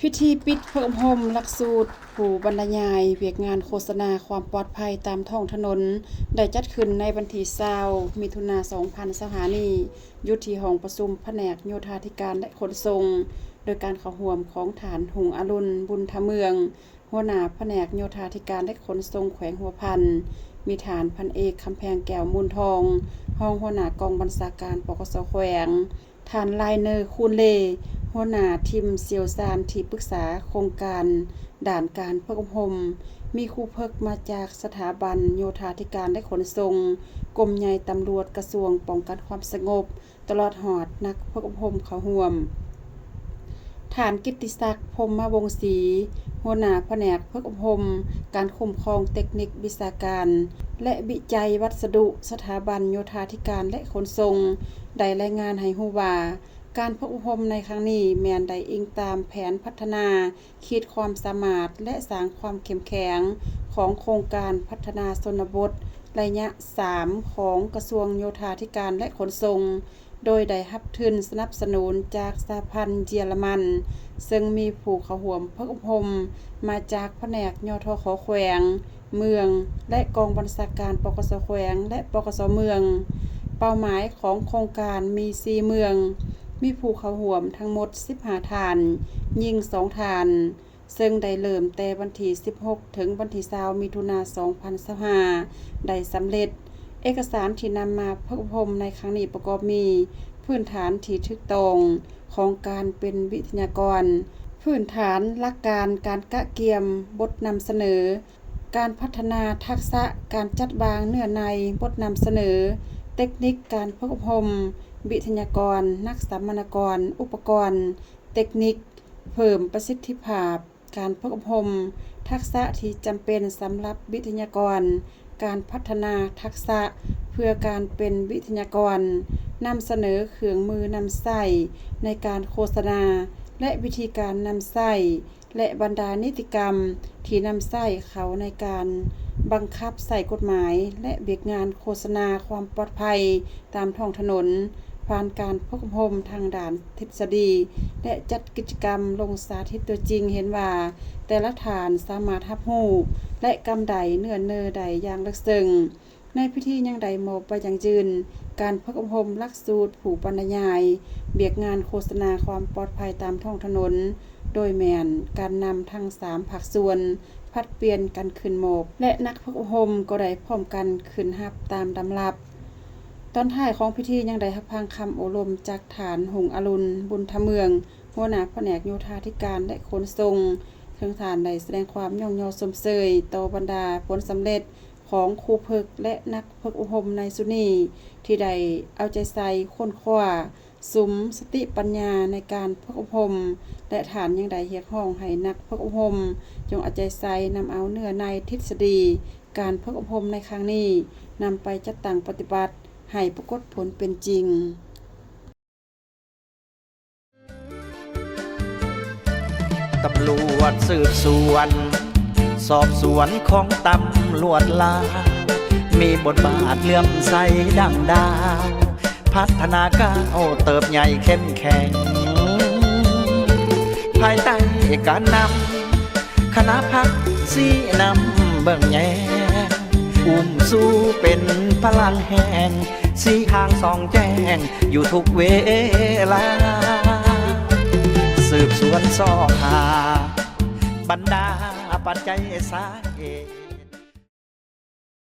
ພິທີປິດຝຶກອົບຮົມຫຼັກສູດຜູ້ບັນລະຍາຍວຽກງານໂຄສະນາຄວາມປອດໄພຕາມທ້ອງຖະໜົນ ໄດ້ຈັດຂຶ້ນໃນວັນທີຊາວ ມິຖຸນາ ສອງພັນຊາວຫ້ານີ້ ຢູ່ທີ່ຫ້ອງປະຊຸມພະແນກໂຍທາທິການ ແລະ ຂົນສົ່ງ ໂດຍການເຂົ້າຮ່ວມຂອງທ່ານ ຮຸ່ງອະລຸນ ບຸນທະເມືອງ ຫົວໜ້າພະແນກໂຍທາທິການ ແລະ ຂົນສົ່ງແຂວງຫົວພັນ, ມີທ່ານພັນເອກ ຄຳແພງແກ້ວ ມູນທອງ ຮອງຫົວໜ້າກອງບັນຊາການ ປກສ ແຂວງ, ທ່ານ ລາຍເນີ ຄູນເລ ຫົວໜ້າທີມຊ່ຽວຊານທີ່ປຶກສາໂຄງການດ້ານການຝຶກອົບຮົມ, ມີຄູຝຶກມາຈາກສະຖາບັນໂຍທາທິການ ແລະ ຂົນສົ່ງ, ກົມໃຫຍ່ຕຳຫຼວດ, ກະຊວງປ້ອງກັນຄວາມສະຫງົບ, ຕະຫຼອດຮອດນັກຝຶກອົບຮົມເຂົ້າຮ່ວມ. ທ່ານ ກິດຕິສັກ ພົມມະວົງສີ ຫົວໜ້າພະແນກຝຶກອົບຮົມການຄຸ້ມຄອງເຕັກນິກວິຊາການ ແລະ ວິໄຈວັດສະດຸ ສະຖາບັນໂຍທາທິການ ແລະ ຂົນສົ່ງ ໄດ້ລາຍງານໃຫ້ຮູ້ວ່າ ການຝຶກອົບຮົມໃນຄັ້ງນີ້ແມ່ນໄດ້ອີງຕາມແຜນພັດທະນາ ຂີດຄວາມສາມາດ ແລະ ສ້າງຄວາມເຂັ້ມແຂງຂອງໂຄງການພັດທະນາຊົນນະບົດໄລຍະສາມ ຂອງກະຊວງໂຍທາທິການ ແລະ ຂົນສົ່ງ, ໂດຍໄດ້ຮັບທຶນສະໜັບສະໜູນຈາກສະຫະພັນເຢຍລະມັນ, ເຊິ່ງມີຜູ້ເຂົ້າຮ່ວມຝຶກອົບຮົມມາຈາກພະແນກ ຍທຂ ແຂວງ, ເມືອງ ແລະ ກອງບັນຊາການ ປກສ ແຂວງ ແລະ ປກສ ເມືອງ. ເປົ້າໝາຍຂອງໂຄງການມີສີ່ເມືອງ, ມີຜູ້ເຂົ້າຮ່ວມທັງໝົດສິບຫ້າທ່ານ, ຍິງສອງທ່ານ. ເຊິ່ງໄດ້ເລີ່ມແຕ່ວັນທີສິບຫົກ ເຖິງວັນທີຊາວ ມິຖຸນາ ສອງພັນຊາວຫ້າ ໄດ້ສຳເລັດ. ເອກະສານທີ່ນຳມາຝຶກອົບຮົມໃນຄັ້ງນີ້ປະກອບມີ ພື້ນຖານທີ່ຖືກຕ້ອງຂອງການເປັນວິທະຍາກອນ, ພື້ນຖານຫຼັກການການກະກຽມບົດນຳສະເໜີ, ການພັດທະນາທັກສະການຈັດວາງເນື້ອໃນບົດນຳສະເໜີ, ເຕັກນິກການຝຶກອົບຮົມ, ວິທະຍາກອນ, ນັກສຳມະນາກອນ, ອຸປະກອນເຕັກນິກ, ເພີ່ມປະສິດທິພາບ ການຝຶກອົບຮົມທັກສະທີ່ຈຳເປັນສຳລັບວິທະຍາກອນ, ການພັດທະນາທັກສະເພື່ອການເປັນວິທະຍາກອນ, ນຳສະເໜີເຄື່ອງມືນຳໃຊ້ໃນການໂຄສະນາ ແລະ ວິທີການນຳໃຊ້ ແລະ ບັນດານິຕິກຳທີ່ນຳໃຊ້ເຂົ້າໃນການບັງຄັບໃຊ້ກົດໝາຍ ແລະ ວຽກງານໂຄສະນາຄວາມປອດໄພ ຕາມທ້ອງຖະໜົນ, ຜ່ານການຝຶກອົບຮົມທາງດ້ານທິດສະດີ ແລະ ຈັດກິດຈະກຳລົງສາທິດຕົວຈິງ ເຫັນວ່າແຕ່ລະທ່ານສາມາດຮັບຮູ້ ແລະ ກຳໄດ້ເນື້ອເນີໄດ້ຢ່າງເລິກເຊິ່ງ. ໃນພິທີຍັງໄດ້ມອບໃບຢັ້ງຢືນການຝຶກອົບຮົມຫຼັກສູດຜູ້ບັນລະຍາຍວຽກງານໂຄສະນາຄວາມປອດໄພຕາມທ້ອງຖະໜົນ, ໂດຍແມ່ນການນຳທັງສາມພາກສ່ວນ ຜັດປ່ຽນກັນຂຶ້ນມອບ ແລະ ນັກຝຶກອົບຮົມກໍໄດ້ພ້ອມກັນຂຶ້ນຮັບຕາມລຳດັບ. ຕອນທ້າຍຂອງພິທີຍັງໄດ້ຮັບຟັງຄຳໂອ້ລົມຈາກທ່ານ ຮຸ່ງອະລຸນ ບຸນທະເມືອງ ຫົວໜ້າພະແນກໂຍທາທິການ ແລະ ຂົນສົ່ງ, ເຊິ່ງທ່ານໄດ້ສະແດງຄວາມຍ້ອງຍໍຊົມເຊີຍຕໍ່ບັນດາຜົນສຳເລັດຂອງຄູຝຶກ ແລະ ນັກຝຶກອົບຮົມໃນຊຸດນີ້ ທີ່ໄດ້ເອົາໃຈໃສ່ຄົ້ນຄວ້າ ສຸມສະຕິປັນຍາໃນການຝຶກອົບຮົມ ແລະ ທ່ານຍັງໄດ້ຮຽກຮ້ອງໃຫ້ນັກຝຶກອົບຮົມຈົ່ງເອົາໃຈໃສ່ນຳເອົາເນື້ອໃນທິດສະດີການຝຶກອົບຮົມໃນຄັ້ງນີ້ ນຳໄປຈັດຕັ້ງປະຕິບັດໃຫ້ປາກົດຜົນເປັນຈິງ. ຕຳຫຼວດສືບສວນ ສອບສວນຂອງຕຳຫຼວດລາວ ມີບົດບາດເຫຼື້ອມໃສດັ່ງດາວ ພັດທະນາກ້າວເຕີບໃຫຍ່ເຂັ້ມແຂງ ພາຍໃຕ້ການນຳຄະນະພັກຊີ້ນຳເບິ່ງແຍງ ອຸ້ມຊູເປັນພະລັງແຮງ ຊີ້ທາງສ່ອງແຈ້ງຢູ່ທຸກເວລາ ສືບສວນຊອກຫາບັນດາປັດໄຈສາເຫດ